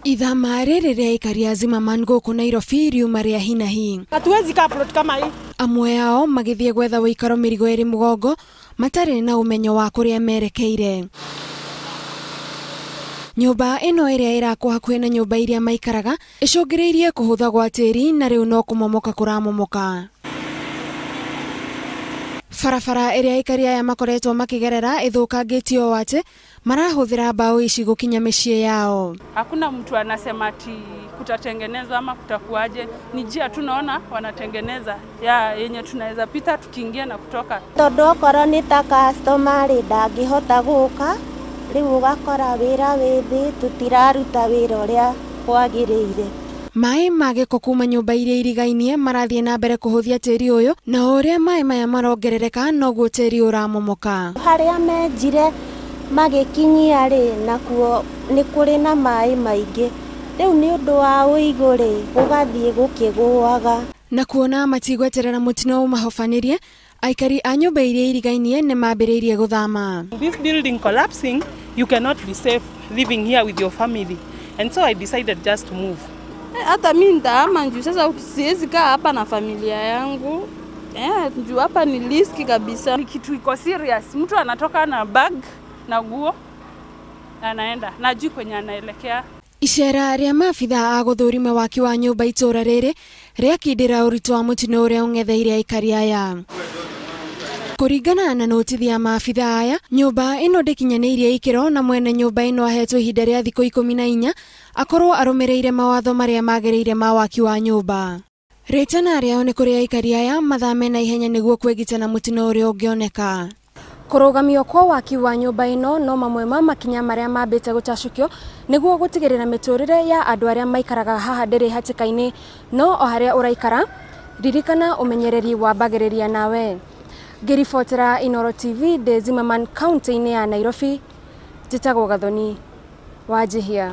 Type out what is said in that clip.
Ithama rĩrĩ rĩa aikari a Zimmerman gũkũ Nairobi riuma rĩa hinahi. Hatuwezi kaa plot kama hii. Amwe ao magĩthiĩ gwetha ũikaro mĩrigo ĩrĩ mũgongo matarĩ na ũmenyo wa kũrĩa merekeire. Nyũmba ĩno ĩrĩa ĩrakwo hakuhĩ na nyũmba iria maikaraga ĩcũngĩrĩirie kũhũtha gwa tĩri na rĩu no kũmomoka kũramomoka. Barabara ĩrĩa aikari aya makoretwo makĩgerera ĩthũkangĩtio o atĩ marahũthĩra mbaũ ici gũkinya mĩciĩ yao. Hakuna mtu anasema ati kutatengenezwa ama kutakuaje, ni njia tunaona wanatengeneza ya yenye tunaweza pita tukiingia na kutoka. Tondu okorwo ni ta customer rĩ ndangĩhota gũka, rĩu ũgakora wĩra wĩ thĩ, tũtiraruta wĩra ũrĩa kwagĩrĩire. Maĩ ma gĩko kuma nyũmba iria irigainie marathiĩ na mbere kũhũthia tĩri ũyũ, na ũrĩa maĩ maya marongerereka noguo tĩri ũramomoka. Harĩa menjire magĩkinyia rĩ, nakuo nĩ kũrĩ na maĩ maingĩ, rĩu nĩ ũndũ wa ũigũ rĩ, gũgathiĩ gũkĩgũaga. Na kuona matigweterera mũtino ũmahobanĩrie, aikari a nyũmba iria irigainie nĩ mambĩrĩirie gũthama. This building collapsing, you cannot be safe living here with your family. And so I decided just to move. Hata mimi nitahama juu sasa siwezi kaa hapa na familia yangu. Juu hapa ni riski kabisa. Ni kitu iko serious. Mtu anatoka na bag na nguo anaenda na juu kwenye anaelekea. Icera rĩa maabithaa a gũthũrima waki wa nyũmba itũra rĩrĩ rĩakindĩra ũritũ wa mũtino ũrĩa ũng'etheire aikari aya. Kũringana na notithi ya maabithaa aya, nyũmba ĩno ndĩkinyanĩirie ikĩro na mwene nyũmba ĩno ahetwo ihinda rĩa thikũ 14 akorwo arũmĩrĩire mawatho marĩa magĩrĩire ma waki wa nyũmba. Rĩtana rĩao nĩ kũrĩ aikari aya mathame na ihenya nĩguo kwĩgita na mũtino ũrĩa ũngĩoneka. Kũrũgamio kwa waki wa nyũmba ĩno no mamwe ma makinya marĩa mambĩte gũtacũkio nĩguo gũtigĩrĩra mĩtũrĩre ya andũ arĩa maikaraga haha ndĩrĩ hatĩka-inĩ, no o harĩa ũraikara ririkana ũmenyereri wambagĩrĩria nawe. Ngĩribotera Inooro TV ndĩ Zimmerman kaunti-inĩ ya Nairobi, njĩtagwo Gathoni Wanjihia.